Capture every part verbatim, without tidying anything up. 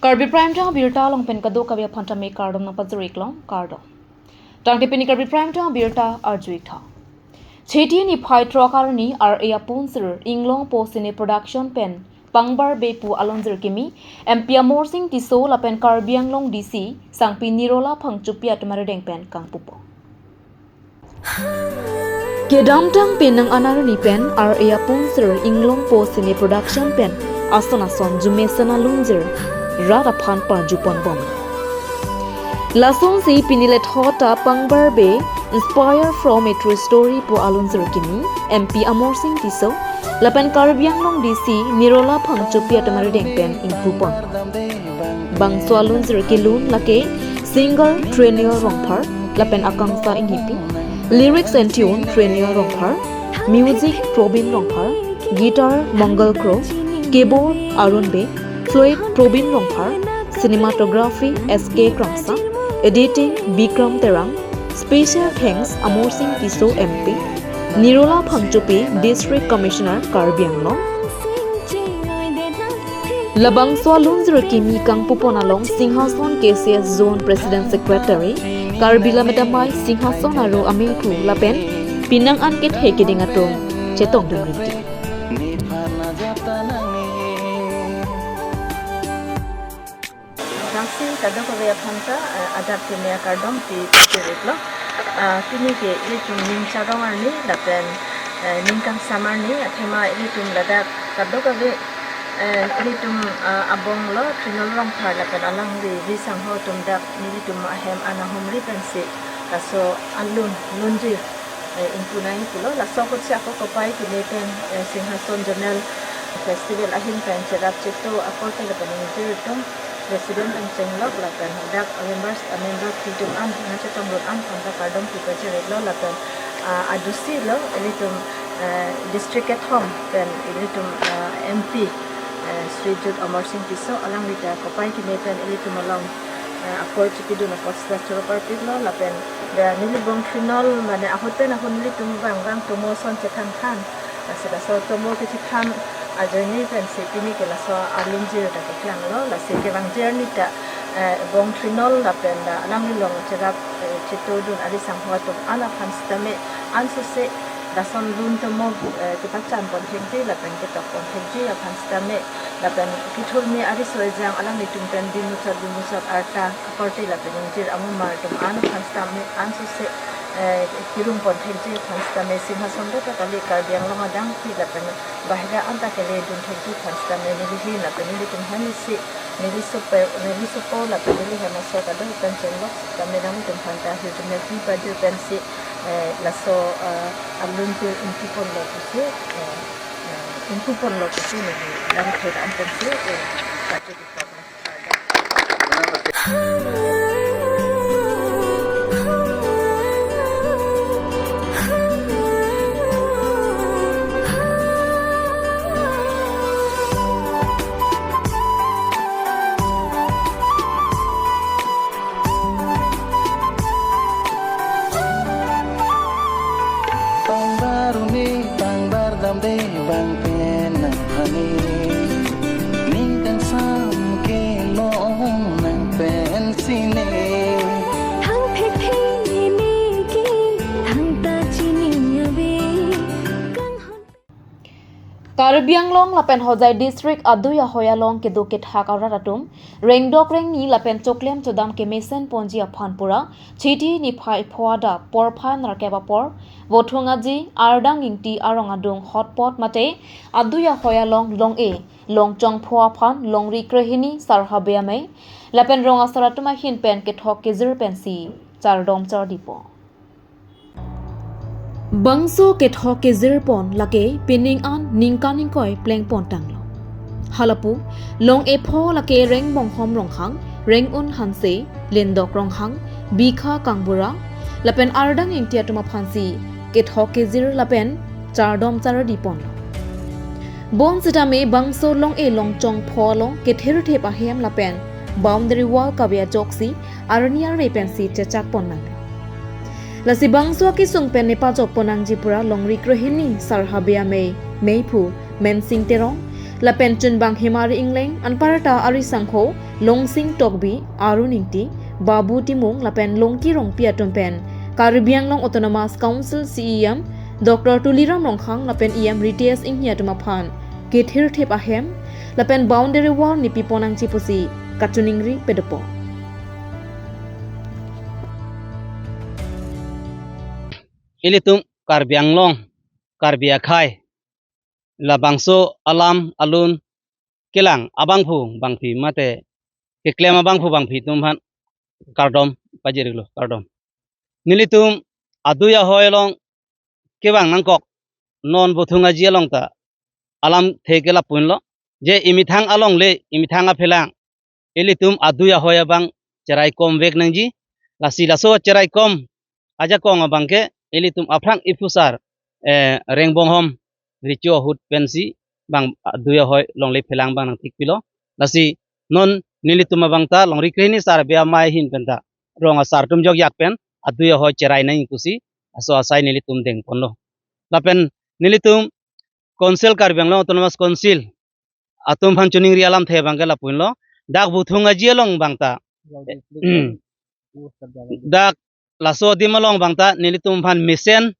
Karbi Prime Time abirta along pen kadokave aphan tame kardom nangpajir-ik long, kardom. Tangte pini Karbi Prime Time abirta arju-ik tha. Chiti niphai throk arni R A Apunsir Inglongpo Cine Production pen Pangbar Bey pu alunjir kimi M P Amarsing Tisso lapen Karbi Anglong D C Sangpi Nirola Phangchopi atum arideng pen kangpupo. Kedamtang penang an arni pen R A Apunsir Inglongpo Cine Production pen ason ason jumesen alunjir rat aphan parjupon bom. Lasonsi pini lethot ta Pangbar Bey Inspire from a True Story pu alunjir kimi M P Amarsing Tisso lapen Karbi Anglong D C Nirola Phangchopi atum arideng pen ingpupon. Bangso alunjir kelun lake singer Trenial Rongphar lapen Akangsha Inghipi, lyrics and tune Trenial Rongphar, music Probin Rongphar, guitar Mangal Kro, keyboard Arun Bey, flute Probin Rongphar, cinematography S K Kramsa, editing Bikram Terang, special thanks Amarsing Tisso M P, Nirola Phangchopi District Commissioner Karbi Anglong. Labangso alunjir kimi kangpupon along Singhason K C S Zone President Secretary Karbi Lammet Amei Singhason Aro Amei pu lapen penang an kethe keding atum chetongdun rinti. Lason kadokave aphan ta, eh, adap keme akardom pi pajir-iklo. Ah, pini ke ilitum ning charong arni lapen, eh, ning kangsam arni athema ilitum ladak kadokave, eh, ilitum, ah, abong lo Trenial Rongphar lapen alangli ri sangho atum dak nelitum ahem an ahumri pensi laso alun lunjir, eh, ingpu nangji pulo. Laso apotsi ako kopai keme pen, eh, Singhason Zonal Festival ahin pen cherap cheto akorte lapen ingjir atum President pen chenglok lapen hadak members, ah, member atum an, nangchetongdun an aphan ta kardom pi pajir-iklo lapen, ah, adusi lo ilitum, eh, district kethom pen ilitum, ah, M P, eh, Shrijut Amarsing Tisso alangli ta kopai keme pen ilitum along, eh, apor chipidun apot sita choro parpiklo lapen, eh, neli bong Trenial mane ahut pen ahut nelitum vang vang tomo ason chethanthan. Lasi laso tomo kechethan ajoine pensi pini ke laso alunjir ta keklanglo, lasi kevangjir arni ta, eh, bong Trenial lapen la alangli along cherap, eh, chetodun ari sangho atum an aphan sitame ansose lason lun tomo, eh, kepachan pon thekji lapen ketok pon thekji aphan sitame lapen kethurmi ariso ejang alanglitum pen bimuchot bimuchot arta akorte lapen ingjir amumar atum an aphan sitame ansose, eh, kerung pon thekji aphan sitame Singhason ta kali Karbi Anglong adang pi lapen bahira anta keledun thekji aphan sitame neli hin lapen nelitum hem isi neli sopo, neli sopo lapen neli hem aso kadokave pen chenglok sitame nangtum aphan ta hirjume pi pajir pensi, eh, laso, eh, alunjir ingpuponlo pusi, eh, eh, ingpuponlo pusi neli lamthe dam pensi, eh, pajir-ikpo. Pangbar un-e, pangbar dam de bang pen nang hani. Ning kangsam kelong nang pensi ne. Thang phethe ne ke, thangta chini ave. Kanghon. Karbi Anglong lapen Hojai District adui ahoi along kedo kethak arat atum rengdok rengni lapen choklem chodam kemesen ponji aphan pura Chiti niphai pho adap porphai nerkep apor Vothung Aji, Ardang Ingti arong adung hotpot mate adui ahoi along long-e longchong pho aphan longri krehini Sarha Bey amei lapen rong asar atum ahin pen kethok kejir pensi chardom chardipo. Bangso kethok kejir pon lake pining an ningkan ingkoi pleng pon tanglo. Halapu long-e pho lake Reng Bonghom Ronghang, Reng Un Hanse, Lendok Ronghang, Bikha Kangbura lapen Ardang Ingti atum aphansi kethok kejir lapen chardom chardi ponlo. Bonsitame bangso long-e longchong pho along kethirthip ahem lapen boundary wall kave ajoksi arni arve pensi chechak pon nang. Lasi bangso akesung pen nepajok pon nangji pura longri krehini Sarha Bey amei, meiphu Mensing Terong lapen chunbang Hemari Ingleng anparta ari sangho Longsing Tokbi, Arun Ingti, Babu Timung lapen Longki Rongpi atum pen Karbi Anglong Autonomous Council C E M Doctor Tuliram Ronghang lapen E M Ritesh Inghi atum aphan kethirthip ahem lapen boundary wall nepi pon nangji pusi kachiningri pado po. Ilitum Karbi Anglong, Karbi akhei, labangso alam alun kelang abangphu bangphi mate keklem abangphu bangphi atum aphan kardom pajir-iklo, kardom. Nelitum adui ahoi along kevang nangkok non Buthung Aji along ta alamthe ke lapu-anlo, je emethang alongle, emethang aphelang ilitum adui ahoi abang cheraikom vek nangji. Lasi laso cheraikom ajakong abang ke ilitum aphrang iphusar, eh, Rengbonghom Recho ahut pensi bang adui ahoi longle phelang abang nangthik pilo. Lasi non nelitum abang ta longri krehini sar be amei ahin pen ta rong asar atum jokjak pen adui ahoi cherai nangji pusi laso asai nelitum dengponlo. Lapen nelitum Council, Karbi Anglong Autonomous Council atum aphan chiningri alamthe abang ke lapu-anlo. Dak Buthung Aji along abang ta, dak laso adim along abang ta nelitum aphan mesen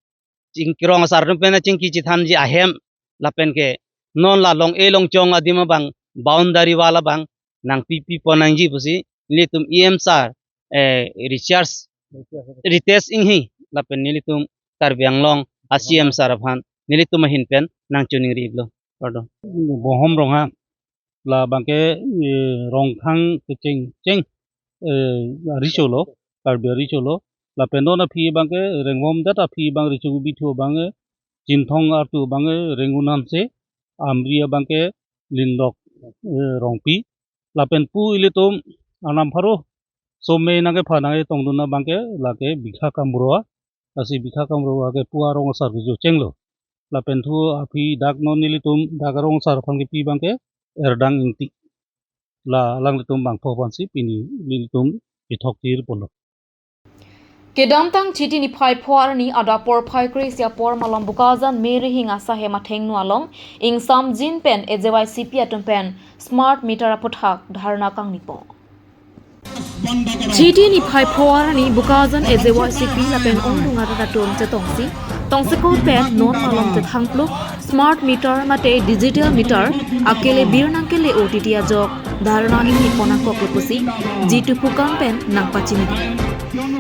ching, rong asar atum pen chingki chethanji ahem lapen ke non la long-e longchong adim abang boundary wall abang nangpipi pon nangji pusi nelitum E M sir, eh, Richard Ritesh Inghi lapen nelitum Karbi Anglong a C M sir aphan nelitum ahin pen nangchiningri-iklo. Kardom. Bonghom Ronghang, labang ke, eh, Rongthang kecheng cheng, eh, Recho lo, Karbi Recho lo. Lapen non aphi abang ke Rengbonghom det aphi abang Recho Kubithu abang ke Chinthong artu abang ke Rengun Hanse, Amri abang ke Lindok, eh, Rongpi. Lapen pu ilitum anam pharo somei nangkepha nangketongdun abang ke lake Bikha Kamro, lasi Bikha Kamro ke pu arong asar kejo chenglo. Lapen thu aphi dak non nelitum dak arong asar aphan kepi abang ke Erdang Ingti. La alanglitum bangpho aphansi pini nelitum ithok tir ponlo. Kedamtang Chiti niphai pho arni adap porphai kre-isi apor malom Bokajan Merihing asahem athengno along ingsamjin pen A J Y C P atum pen smart meter aphuthak dharna kangnipo. Chiti niphai pho arni Bokajan A J Y C P lapen ongdung arat atum chetongsi tongsekot pen non malom chethangpluk smart meter mate digital meter akele bir nangkele-o titi ajok dharna ingni pon nangkoklo pusi Jitu Phukan pen nangpachini.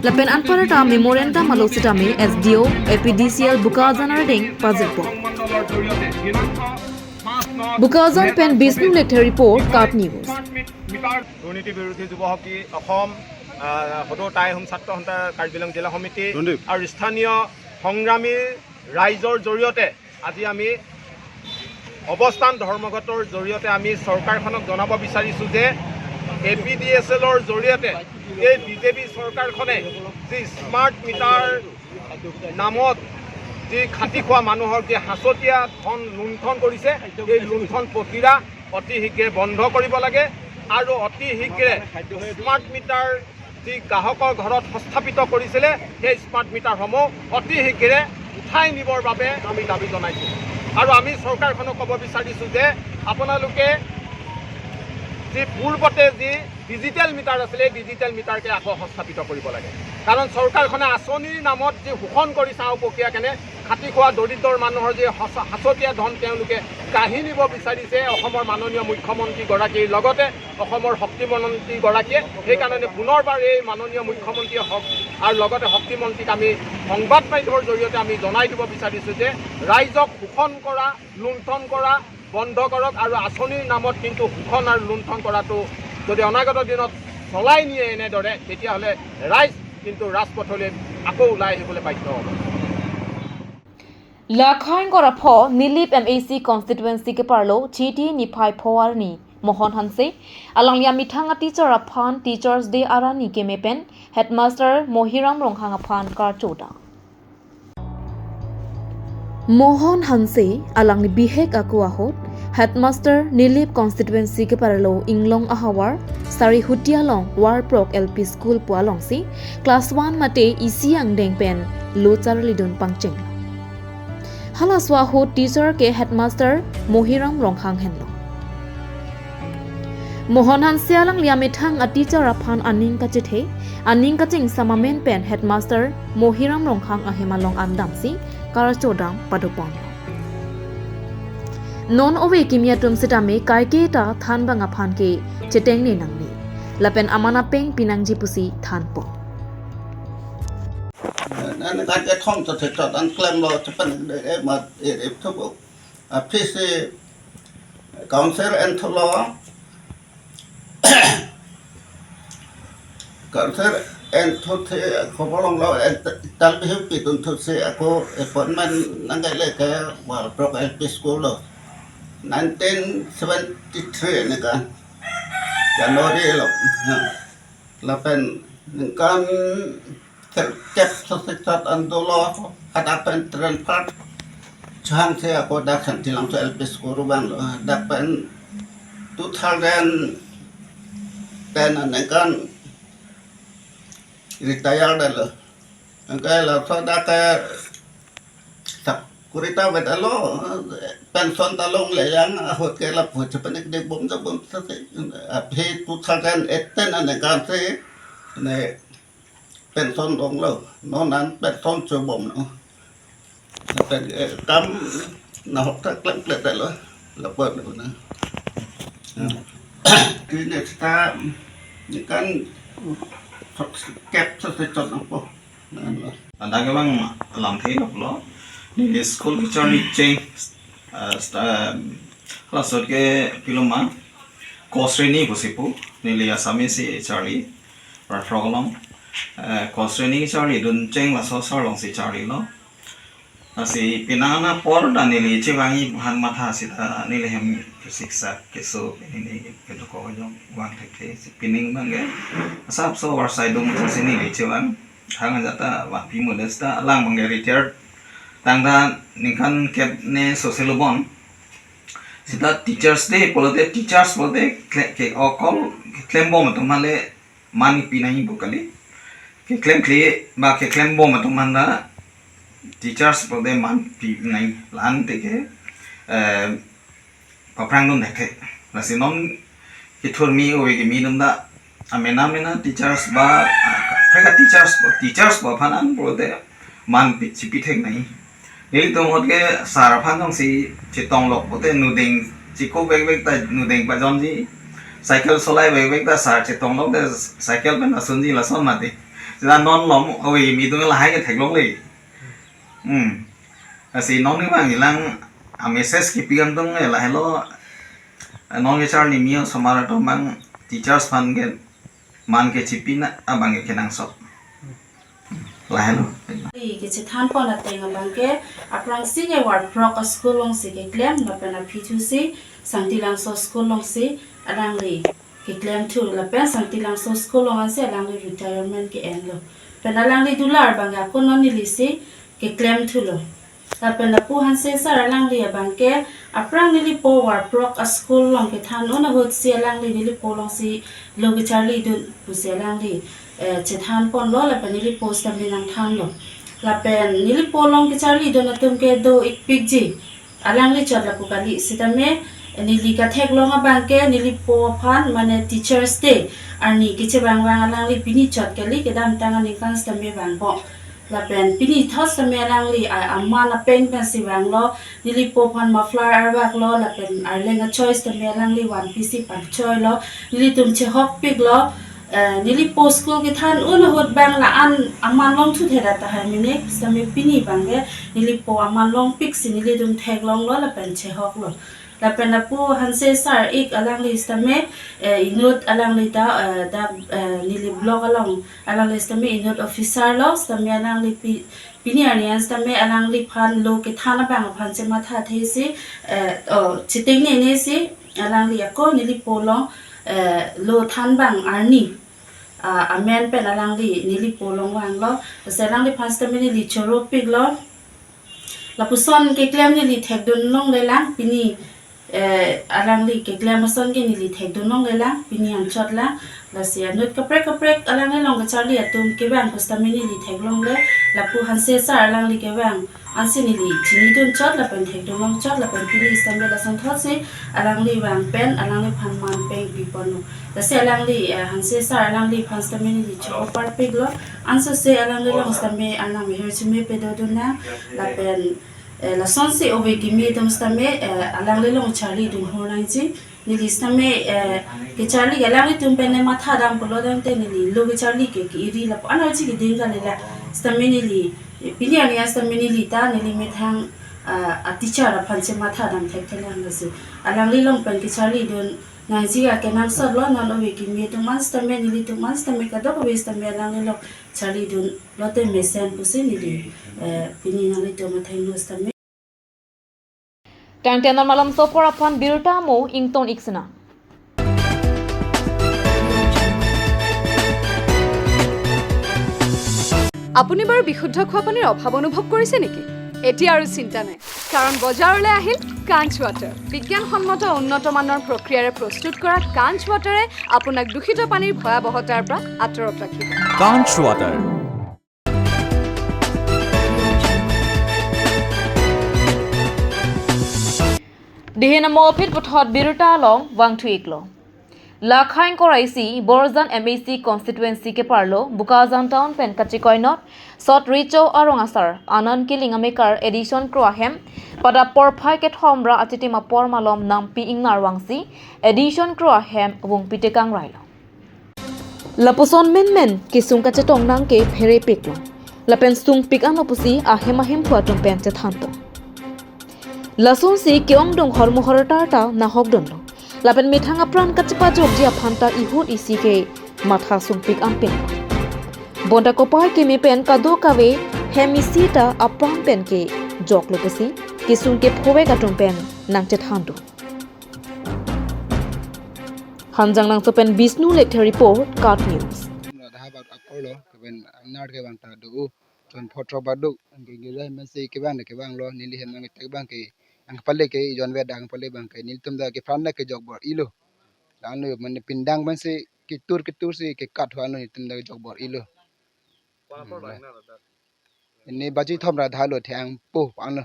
Lapen anparta memorandum alo setame S D O, A P D C L Bokajan ardeng pajirpo. Bokajan pen Bishnu Lekthe report, KAT News. দুৰ্নীতি বিৰোধী যুৱ শক্তি অসম, আহ, সদৌ টাই আহোম ছাত্ৰ সন্থা কাৰ্বি আংলং জিলা সমিতি আৰু স্থানীয় সংগ্ৰামী ৰাইজৰ জৰিয়তে আজি আমি অৱস্থান ধৰ্মঘটৰ জৰিয়তে আমি চৰকাৰখনক জনাব বিচাৰিছো যে এ পি ডি এছ এলৰ জৰিয়তে এই বি জে পি চৰকাৰখনে যি স্মাৰ্ট মিটাৰ নামত যি খাটি খোৱা মানুহৰ যি সাঁচতীয়া ধন লুণ্ঠন কৰিছে, এই লুণ্ঠন পতিৰা অতি শীঘ্ৰে বন্ধ কৰিব লাগে আৰু অতি শীঘ্ৰে স্মাৰ্ট মিটাৰ যি গ্ৰাহকৰ ঘৰত সংস্থাপিত কৰিছিলে, সেই স্মাৰ্ট মিটাৰসমূহ অতি শীঘ্ৰে উঠাই নিবৰ বাবে আমি দাবী জনাইছো। আৰু আমি চৰকাৰখনক ক'ব বিচাৰিছো যে আপোনালোকে যি পূৰ্বতে যি ডিজিটেল মিটাৰ আছিলে, এই ডিজিটেল মিটাৰকে আকৌ সংস্থাপিত কৰিব লাগে। কাৰণ চৰকাৰখনে আঁচনিৰ নামত যি শোষণ কৰি চাওঁ প্ৰক্ৰিয়া কেনে খাটি খোৱা দৰিদ্ৰৰ মানুহৰ যি সঁচ-, সাঁচতীয়া ধন তেওঁলোকে কাঢ়ি নিব বিচাৰিছে অসমৰ মাননীয় মুখ্যমন্ত্ৰীগৰাকীৰ লগতে অসমৰ শক্তিমন্ত্ৰীগৰাকীয়ে। সেইকাৰণে পুনৰবাৰ এই মাননীয় মুখ্যমন্ত্ৰীয়ে হওক আৰু লগতে শক্তিমন্ত্ৰীক আমি সংবাদ মাধ্যমৰ জৰিয়তে আমি জনাই দিব বিচাৰিছো যে ৰাইজক শোষণ কৰা, লুণ্ঠন কৰা বন্ধ কৰক আৰু আঁচনিৰ নামত কিন্তু শোষণ আৰু লুণ্ঠন কৰাটো যদি অনাগত দিনত চলাই নিয়ে এনেদৰে, তেতিয়াহ'লে ৰাইজ কিন্তু ৰাজপথলৈ আকৌ ওলাই আহিবলৈ বাধ্য হ'ব। Lakhang Gorapho Nilip M A C constituency keparlo Chiti niphai pho arni Mohon Hanse, alangli amethang a teacher aphan Teachers Day arni keme pen Headmaster Mohiram Ronghang aphan karchoda. Mohon Hanse alangli bihek ako ahut Headmaster Nilip constituency keparlo Inglong ahavar Sarihutia along Warprok L P School pu alongsi class one mate isi angdeng pen lo charlidun pangcheng. Halaso ahut teacher ke Headmaster Mohiram Ronghang henlo. Mohon Hanse alangli amethang a teacher aphan aning kachethe, aning kachingsam amen pen headmaster Mohiram Rongkhang ahem along an damsi karchodam padopon. Non ove kimi atum sitame kaiketa thanbang aphan ke chetengne nangne, lapen aman apeng pinangji pusi thanpo. Nang kan kethom to thekthot an klemlo chepan de, eh, mat, eh, eh, thupo. Aphi si council enthulo. Council enthuthe khobor longlo, en tal bihu pitun thusi ako appointment nangkele ke Warprok L P School lo. Nineteen seventy-three ni kan January lo. Lapen ningkan terkep sosisat an dolo, hadak pen transfer chang se ako dak Santilangso L P School vanglo, dak pen two thousand ten aningkan retire detlo. Anke laso dak ke sakori ta vet alo, pension ta longle, yang ahut ke lapu chepanik dek bom ta bom ta se. Aphi two thousand eighteen aningkan si ne pension longlo, non an pension chobomlo. Pen, eh, kam nahok ta klem klem detlo, lapu lo na. Ini kita ini kan sok kep sosisat nangpo. Nang lo. Ladak ke bang lamthe lo lo. Neli school kecharli cheng, eh, sta-, lasot ke piloma. Kosreni pusi pu, neli Assamese si charli, Warprok along. Eh, kosreni charlidun cheng laso sar alongsi charlilo. Lasi penang apor ta neli chevangji aphan matha sita neli hem kesiksak keso neli kedoko jong vang thekthe si pining abang ke. Asapso varsai dum si neli chevang. Hang ajat ta vangpi mo, sita alang abang ke retired. Tangta ningkan kep ne sose lo bon. Sita Teachers Day pulote, teachers pulote kle-, ke okol klembom atum aphan le man pi nangji pu kali. Keklem kle ba keklembom atum aphan ta teachers pulote man pi nangji, la-an te ke, eh, paphrangdun thekthe. Lasi non kethurmi ove kimi atum ta amena mena teachers ba, ah, kaprek a teachers, teachers ba aphan an pulote man pi, chipi thek nangji. Nelitum ahut ke sar aphan jongsi chetong lok pulote nudeng chikuvek vek ta nudeng pajonji. Cycle solai vek vek ta sar chetong lok te cycle pen asunji lason mati. Sita non lom ove kimi atum lahai ke theklongle. Hmm. Lasi non ni bang ilang a message kipi kangtung ke lahelo. Non kecharli kimi osomar atum bang teachers aphan ke man ke chipi na abang ke kenangsot. Lahelo. Neli kechethan pon ateng abang ke aphrangsi ke Warprok a school alongsi keklem, lapen aphi thusi Sangtilangso school alongsi alangli keklem thu, lapen Sangtilangso school along ansi alangli retirement ke-enlo. Pen alangli dular abang ke ako non neli si keklem thulo. Lapen lapu Hanse sir alangli abang ke aphrang nelipo Warprok a school along kethan un ahut si alangli nelipo alongsi lo kecharlidun pusi alangli, eh, chethan ponlo, lapen nelipo sitame nangthanlo. Lapen nelipo along kecharlidun atum ke do ikpikji. Alangli chot lapu kali sitame, neli katheklong abang ke nelipo aphan mane Teachers Day arni kechevang vang alangli pini chot kali, kedamtang aningkan sitame vangbom. Lapen pini thot sitame alangli a-, aman apeng pensi vanglo, nelipo aphan muffler arvaklo, lapen arleng a-choice sitame alangli vanpi si pangchoilo, nelitum chehokpiklo, eh, nelipo school kethan un ahut bang la-an aman longthu theda tahai mene, sitame pini abang ke nelipo aman longpik si nelitum theklonglo lapen chehoklo. Lapen lapu Hanse sir ik alangli sitame, eh, inut alangli ta, eh, dak, eh, neli block along alangli sitame inut officer lo, sitame alangli pi-, pini arni an sitame alangliphan lo kethan abang aphan chemathathe si, eh, oh, chetengnene si, alangli ako nelipo along, eh, lo than abang arni, ah, amen pen alangli nelipo along vanglo. Lasi alangliphan sitame neli choropiklo. Lapuson keklem neli thekdun longlelang, pini eh, alangli keklem ason ke neli thekdun longlelang, pini anchot la, lasi anut kaprek kaprek alangli along kacharli atum kevang pusitame neli theklongle, lapu Hanse sir alangli kevang ansi neli chinidun chot lapen thekdun long chot lapen pini sitame lasonthotsi alangli vang pen alangliphan man peng piponlo. Lasi alangli, eh, Hanse sir alangliphan sitame neli cho-o parpiklo. Ansose alangli along sitame arnam ahirjume padodun nang lapen, eh, lasonsi ove kimi atum sitame, eh, alangli along charlidun hor nangji. Neli sitame, eh, kacharli alanglitum pen ne mathadam pulo tangte neli lo kacharli ke ke-iri lapu anarji keding kalila sitame neli, eh, pini arni sitame neli ta neli methang, ah, a teacher aphan si mathadam thekthelang lasi alangli along pen kacharlidun nangji akenangsotlo. Non ove kimi atum an sitame nelitum an sitame kadokave sitame alangli along charlidun lote mesen pusi neli, eh, pini nanglitum athengno sitame. Tangte non malom sopor aphan birta mo ington iksena. আপুনি বাৰু বিশুদ্ধ খোৱা পানীৰ অভাৱ অনুভৱ কৰিছে নেকি? এতিয়া আৰু চিন্তা নাই, কাৰণ বজাৰলৈ আহিল কাঞ্চ ৱাটাৰ। বিজ্ঞানসন্মত উন্নত মানৰ প্ৰক্ৰিয়াৰে প্ৰস্তুত কৰা কাঞ্চ ৱাটাৰে আপোনাক দূষিত পানীৰ ভয়াৱহতাৰ পৰা আঁতৰত ৰাখিব। Kanch Water. Dihin amo aphi puthot birta along vangthu iklo. Lakhang koraisi Borjan M A C constituency keparlo Bokajan town pen kachikoinot Sot Recho arong asar Anand Killing amekar addition kro ahem pada porphai kethom ra achitim apor malom nampi ingnar vangsi addition kro ahem vungpi tekang railo. Lapuson menmen kesung kachetong nang ke pherepiklo. Lapen sungpik ano pusi ahem ahem pu atum pen chethanpo. Lasonsi ke-ongdung hormu hortar ta nahokdunlo. Lapen methang apran kachepajokji aphan ta ihut isi ke matha sungpik anpin. Bonta kopai keme pen kadokave hem isi ta apran pen kejoklo pusi kesung kephovek atum pen nangchethandun. Hanjangnangso pen Bishnu Lekthe report, KAT News. Radha bat aporlo, keben ingnar kevang ta do, jon photro bat do, angke gilai masi kevang de kevanglo, neli hem nangtek abang ke, angpale ke, jon veda angpale abang ke, nelitum ta kepran ta kejok bor-ilo. Lalu mane pindang masi ketur ketur si kekat huanlo, nelitum ta kejok bor-ilo. Kua apor Hmm, lo lah. Ingnar dak? Ini baji thom ra dhalo thengpo panglo.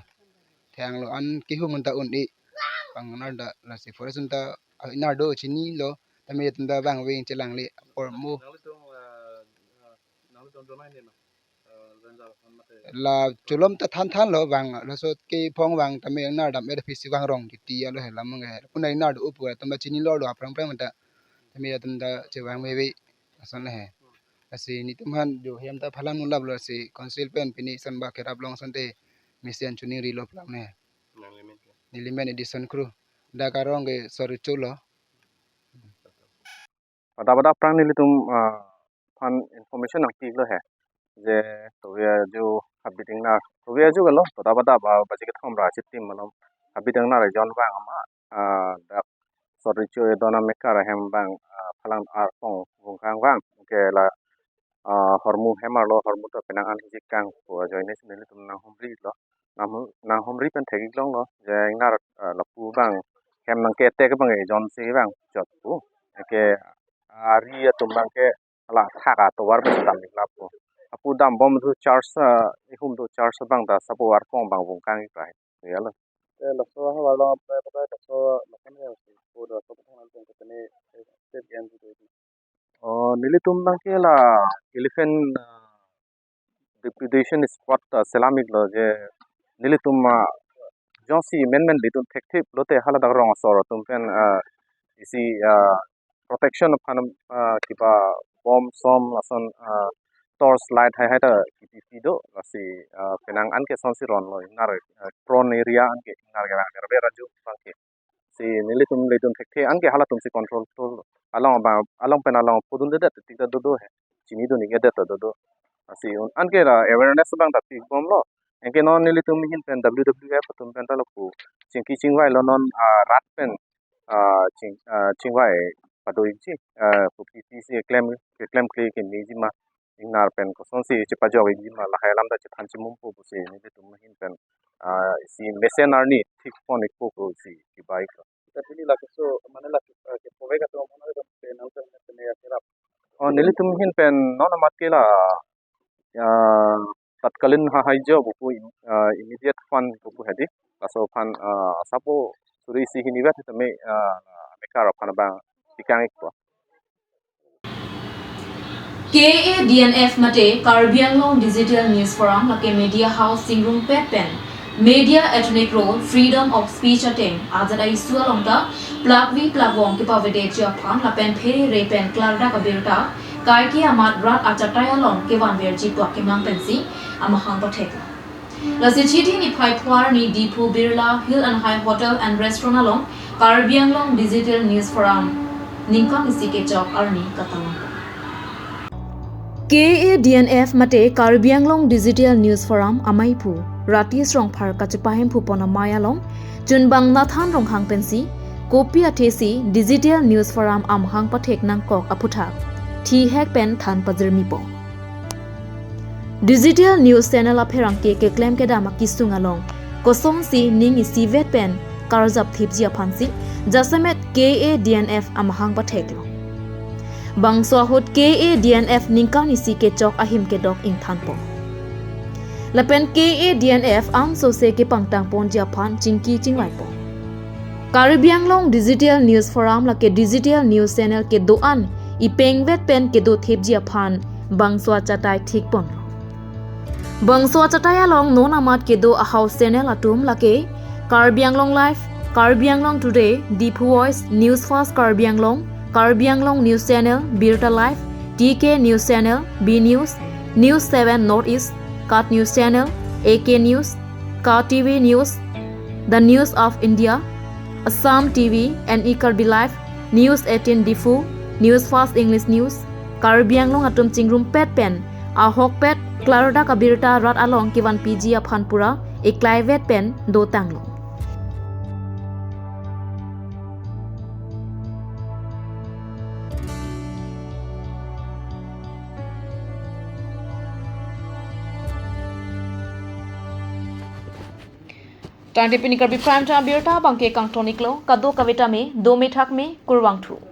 Thenglo an kehum ta un-e. Pangnar dak lasi forest ta, ah, ingnar do chinilo. Tame tum ta vangve chelangle apor mo. Nanglitum, ah, ah, nanglitum donai ne ma? Ah, Ranjal khan mate. La cholom ta thanthanlo vang, laso kephong vang tame ingnar dam er phisi vangrong titi alo he lamung he. Puna ingnar do upura tum ta chinilo lo aphrang phrang ta. Tame tum ta chevangveve. Ason le he. Lasi nelitum aphan jo hem ta phalang nulaplo, lasi council pen pini sanba kerap long asonte mesen chuning rilo plang ne. Nang limen ke? Neli men addition kro. Dak arong ke Sot Recho lo. Pada pada aphrang nelitum, ah, aphan information nangpiklo he. Je tovi ajo habit ingnar. Tovi ajo kalo, pada pada ba baji kethom ra achitim malom habit ingnar jon vang ama, ah, dak Sot Recho edon amekar ahem abang, ah, phalang arpong vungkang vang. Ke la, ah, hormu hem arlo hormu ta penang an hijik kangpo ajoine si nelitum nanghumrilo. Nanghum-, nanghumri pen thek-ik longlo. Je ingnar, ah, lapu abang hem nangketek abang ejon si vang chotpo. Ke ari atum abang ke la thak atovar pen dam-ik lapo. Lapu dambom thu charge, ah, ihum thu charge abang ta sapo arpong abang vungkang-ik rai. Ya lo. Eh, laso havar lo, eh, pada laso lakan ya, si, pada laso petang nanti yang ketene, eh, step yang gitu itu. Oh, nelitum abang ke la elephant, ah, depredation spot, ah, selam-iklo je nelitum, ah, jongsi menmen nelitum thekthip lote haladak rong asor atum pen, ah, isi, ah, protection aphan, ah, kiba bom som lason, ah, torch light haihai ta kipi pi do, lasi, ah, penang an ke sonsi ronlo ingnar, ah, prone area an ke ingnar ke rang nerbe raju abang ke. Si nelitum nelitum thekthe an ke halatum si control to along abang along pen along pudun dedet tik ta dodo he. Chinidun-ik dedet ta dodo. Si un an ke la awareness abang ta pikbomlo. Anke non nelitum ahin pen W W F atum pen ta lapu chingki chingvailo non, ah, rat pen, ah, ching, ah, chingvai pado-ikji, ah, pu P P C klem, klemkle kemeji ma ingnar pen kosonsi chepajok-ikji ma lahai alam ta chethan chimumpo pusi nelitum ahin pen, ah, si mesen arni thikpon-ikpo pusi kibai iklo. Tat neli la keso mane la ke, eh, kepovek atum aphan nangtum pen nangtum pen ya kerap. Oh, nelitum ahin pen non amat ke la, ya, tatkalin hahaijo pu pu, eh, immediate fund pu pu hedi. Laso aphan, eh, sapo suri isi hini vet tame, eh, mekar aphan abang pikang ikpo. K A D N F mate Karbi Anglong Digital News Forum lake Media House chingrumpet pen Media Ethnic Role, Freedom of Speech ateng ajat a-issue along ta plakvi plakvong kepavedetji aphan lapen pherere pen klardak abirta kaike amat rat achatai along kevanverji pu akemang pensi amahang pathek. Lasi Chiti niphai pho arni Diphu Birla Hill and High Hotel and Restaurant along Karbi Anglong Digital News Forum ningkan isi kechok arni katalangpo. K A D N F mate Karbi Anglong Digital News Forum amaiphu Rati Srongphar kachepahemphu pon amei along chunbang Nathan Ronghang pensi kopi athesi Digital News Forum amahang pathek nangkok aphuthak thihek pen than pajirmipo. Digital news channel apherangke keklem kedam akisung along kosonsi ning isivet pen karjap thipji aphansi jasemet K A D N F amahang patheklo. Bangso ahut K A D N F ningkan isi kechok ahim kedok ingthanpo. Lapen K A D N F angsose kepangtangponji aphan chingki chingvaipo. Karbi Anglong Digital News Forum lake digital news channel kedo-an ipengvet pen kedo thipji aphan bangso achatai thikponlo. Bangso achatai along non amat kedo a-house channel atum lake Karbi Anglong Live, Karbi Anglong Today, Diphu Voice, News Fast Karbi Anglong, Karbi Anglong News Channel, Birta Live, T K News Channel, B News, News seven North East, Kat News Channel, A K News, Kat T V News, The News of India, Assam T V, N E Karbi Live, News eighteen Diphu, News Fast English News, Karbi Anglong atum chingrumpet pen ahokpet klardak abirta rat along kevanpiji aphan pura eklaivet pen dotanglo. Tangte pini Karbi Prime Time abirta abangke kangton iklo, kadokave tame dome thakme, kurvangthu.